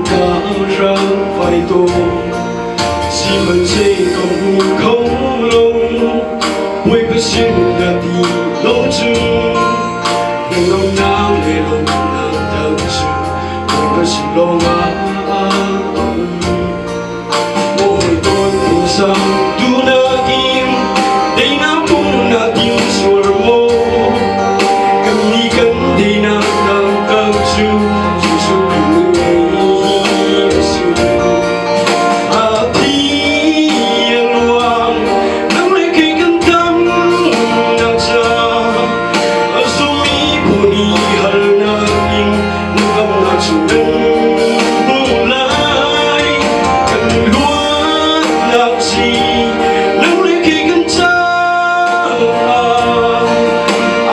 Ka ram vai to sihmanhsehlaw ka hmu kho lo. Bawipa sin na ti lo cu hnangamnak le lawmhnak dang cu Bawipa sin lawngah a um. Mawi tawn pumsa duhnak in teinak pumnak ding sual maw kan ni kan teinak taktak cu Jesuh Khrih ngei a si. A thi a luang nang le kei kan damnak ca a zummi phu nih halnak in ngamnak cu nan hmu lai. Kan luatnak si nang le kei kan caah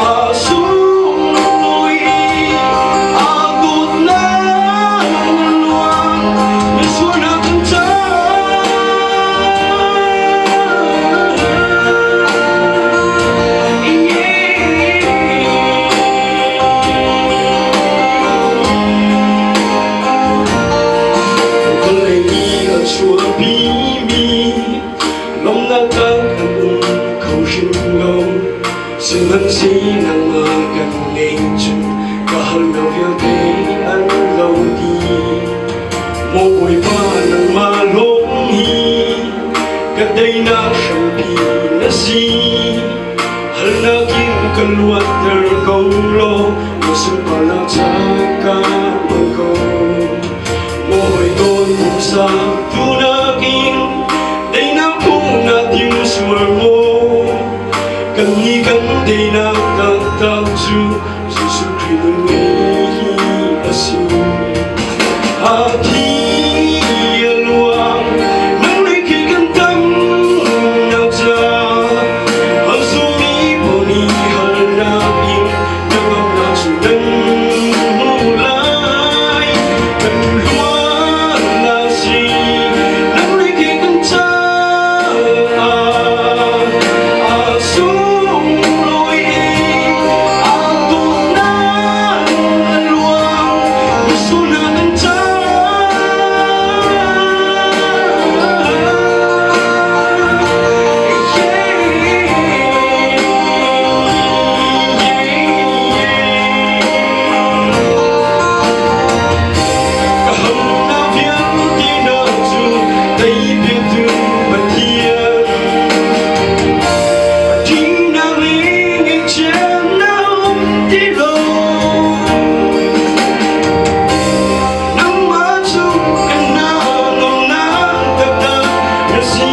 a sunglawi i aa dawtnak luang misualnak kan caah. Vawlei nih a chuahpimi lawmhnak kan um kho hrim lo. Sihmanhsehlaw nangmah kan ngei cu ka harnak vialte an lo dih. Maw Bawipa nangmah lawng hi ka teinak hrampi na si. Harnak in ka luatter ko law na sunparnak ca ka hmang ko. Mawi tawn pumsa tunak in teinak phungnak tim sual maw kan ni kan teinak taktak cu Jesuh Khrih nun ngei hi a si. A thi a luang nang le khi kan tamnak ca a zummi paoh nih harnak in hnangamnak cu nan hmu lai. Kan luatnak si nang le kei kan caah a sunglawi i aa dawtnak a luang misualnak kan caah. Ka hamnak vialte hna cu teipitu Pathian. Thihnak le ngaihchiatnak um ti lo. Nangmah cu ka hna ngamnak taktak na si.